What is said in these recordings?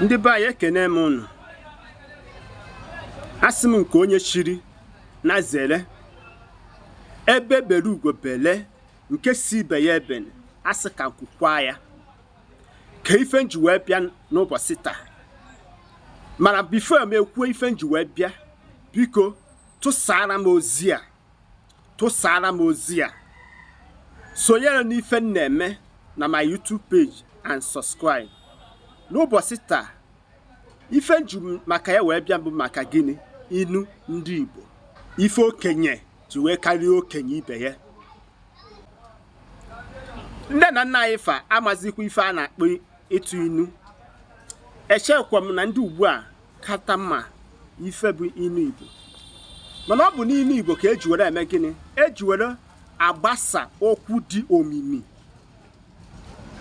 Ndị be anyị, ekene m unu. Asị m nke onye chiri na zere, ebe bere ugo bele, nke si ibe ya ebene, asị ka nkwukwa ya ka ife nji wee bịa n'ụbọchị taa. Mana before m ekwuo ife nji wee bịa, biko tụsara m ozi a, tụsara m ozi a, sonyere n'ife m na-eme na my YouTube page and subscribe. N'ụbọchị taa, ife nji maka ya wee bịa bụ maka gịnị? Inu ndị Igbo, ife okenye ji wee karịa okenye ibe ya. Nne na nna anyị fa amazikwa ife a na-akpọ ịtụ inu. Echekwa m na ndị ugbu a kata mma ife bụ inu Igbo, mana ọ bụ n'inu Igbo ka eji were eme gịnị? Eji were agbasa okwu dị omimi,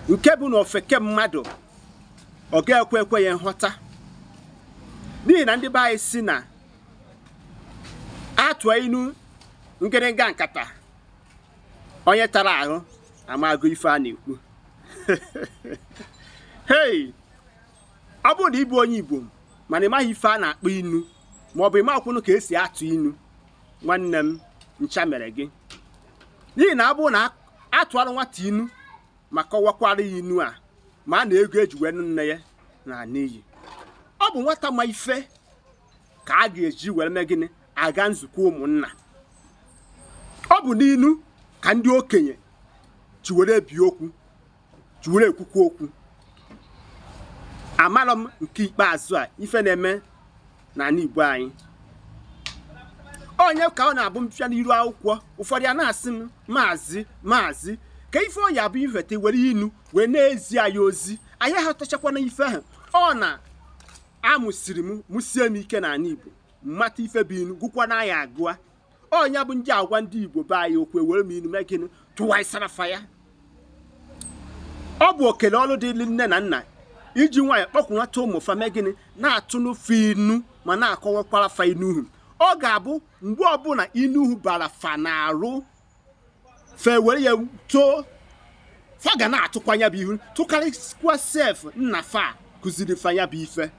nke bụ na ofeke mmadụ ọ ga-ekwe ekwe ya nghọta. N'ihi na ndị be anyị si na atụọ inu ngịrịnga nkata, onye tara ahụ amago ife a na-ekwu. Hei, ọ bụrụ na ị bụ onye Igbo mana ị maghị ife a na-akpọ inu, maọbụ ị makwụnụ ka esi atụ inu, nwanne m, ncha mere gị. N'ihi na ọ bụrụ na atụara nwata inu ma kọwakwara ya inu a, ma a na ego eji wee nne ya na n'iyi. Ọ bụ nwata ma ife ka a ga-eji were mee gịnị? Aga nzukọ ụmụnna. Ọ bụ n'inu ka ndị okenye ji were ebi okwu, ji were ekwukwa okwu. Amarọ m nke ikpeazụ a ife na-eme n'ala Igbo anyị. Onye ka ọ na-abụ mpịa n'iru akwụkwọ, ụfọdụ a na-asị m, maazị, maazị, ka ife ọ ya bụ ifete were inu wee na-ezi anyị ozi, anyị aghọtachakwana ife ahụ. Ọ na amụsiri m mụsie m ike n'ala Igbo, mmata ife bụ inu, gụkwana anyị agụa. Ọnya bụ ndị agwa ndị Igbo be anyị okwu, ewere m inu mee gịnị? Tụwaisara fa ya. Ọ bụ okele ọrụ dịrị nne na nna iji nwaanyị kpọkwunata ụmụ fa, mee gịnị? Na-atụ n'ofe inu ma na-akọwakwara fa inuhu. Ọ ga-abụ mgbe ọbụla inuhu bara fa na-arụ, fe were ya too, fa ga na-atụkwa ya bụ ihu, tụkarịkwa sef nna fa kụziri fa ya bụ ife.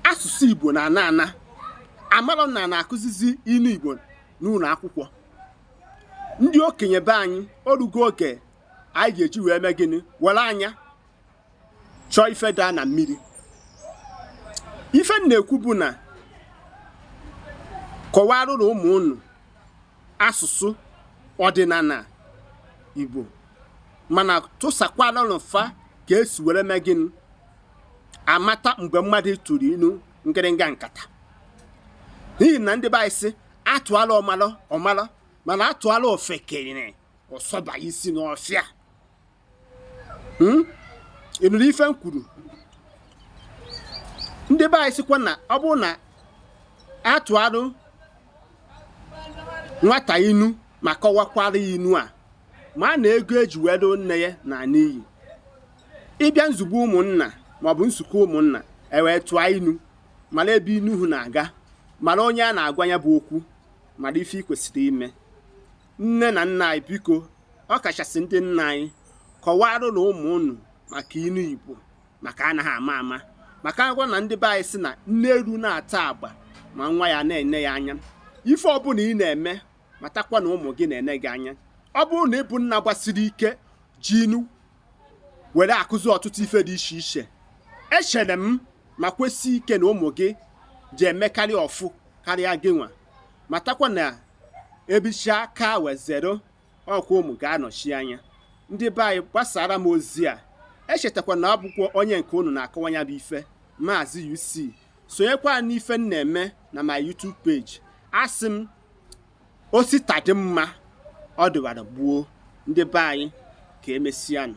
Asụsụ Igbo na ana ana amarọ na na-akụzizi inu Igbo n'ụlọ akwụkwọ. Ndị okenye be anyị, orugo oge anyị ga-eji wee mee gịnị? Were anya chọọ ife daa na mmiri. Ife m na-ekwu bụ na kọwarụ na ụmụ unu asụsụ ọdịnala Igbo, mana tụsakwara fa ka esi were mee gịnị? Amata mgbe mmadụ tụrụ inu ngịrịnga nkata. N'ihi na ndị be anyị sị atụala ọmalọ ọmalọ, mana atụala ofekere ọsọba isi n'ọfịa. Ị nụrụ ife m kwuru? Ndị be anyị sịkwa na ọ bụrụ na atụarụ nwata inu ma kọwakwara ya inu a, ma na ego eji wee doo nne ya na n'iyi. Ịbịa nzugbo ụmụnna maọbụ nzukọ ụmụnna, ewee tụọ inu, mara ebe inuhu na-aga, mara onye a na-agwa ya bụ okwu, mara ife ị kwesịrị ime. Nne na nna anyị, biko, ọ kachasị ndị nna anyị, kọwarụ na ụmụ unu maka inu Igbo, maka anaghị ama ama, maka agwa na ndị be anyị sị na nne eru na-ata agba ma nwa ya na-ene ya anya. Ife ọbụla ị na-eme, matakwa na ụmụ gị na-ene gị anya. Ọ bụrụ na ị bụ nna gbasiri ike ji inu were akụzi ọtụtụ ife dị iche iche, echere m ma kwesị ike na ụmụ gị ji emekarị ọfụ karịa gị nwa. Matakwa na ebicha aka wezero ọkwa ụmụ ga-anọchi anya. Ndị be anyị, gbasara m ozi a. Echetakwa na ọ bụkwa onye nke unu na-akọwa ya bụ ife, Maazị UC. Sonyekwa n'ife m na-eme na my YouTube page. Asị m osita dị mma, ọ dịwara gbuo. Ndị be anyị, ka emesịanụ.